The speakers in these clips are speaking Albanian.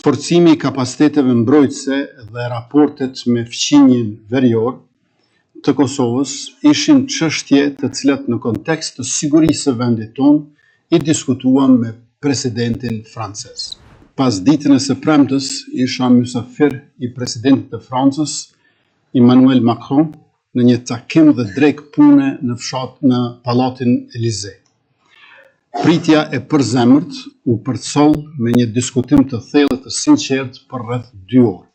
Forcimi i kapaciteteve mbrojtëse dhe raportet me fqinjin verior të Kosovës ishin çështje të cilat në kontekst të sigurisë së vendit tonë i diskutuam me presidentin francez. Pasditen e së premtes isha mysafir i presidentit të Francës, Emmanuel Macron, në një takim dhe drekë pune në fshat në Pallatin Elize. Pritja e përzemërt u përcoll me një diskutim të thellë e të sinqertë për rreth dy orë,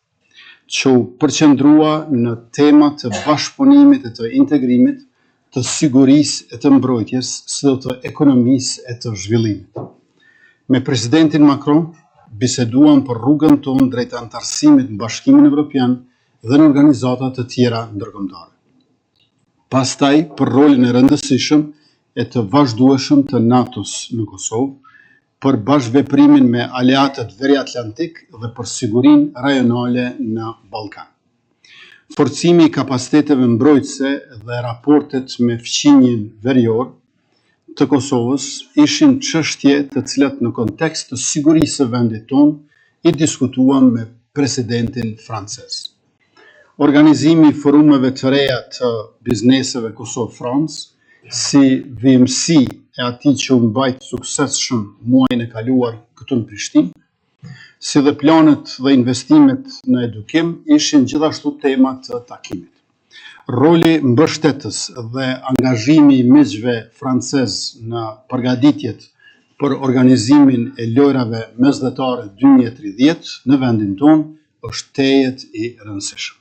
që u përqendrua në tema të bashkëpunimit e të integrimit, të sigurisë e të mbrojtjes, si dhe të ekonomisë e të zhvillimit. Me presidentin Macron biseduam për rrugën tonë drejt anëtarësimit në Bashkimin Evropian dhe në organizata të tjera ndërkombëtare. Pastaj për rolin e rëndësishëm e të vazhdueshëm të NATO-s në Kosovë, për bashkëveprimin me aleatët veriatlantikë dhe për sigurinë rajonale në Ballkan. Forcimi i kapaciteteve mbrojtëse dhe raportet me fqinjin verior të Kosovës ishin çështje të cilat në kontekst të sigurisë së vendit tonë i diskutuam me presidentin francez. Organizimi i forumeve të reja të bizneseve Kosovë-Francë, si vijimësi e atij që u mbajt suksesshëm muajin e kaluar këtu në Prishtinë, si dhe planet dhe investimet në edukim ishin gjithashtu tema të takimit. Roli mbështetës dhe angazhimi i miqve francezë në përgatitjet për organizimin e Lojërave Mesdhetare 2030 në vendin tonë është tejet i rëndësishëm.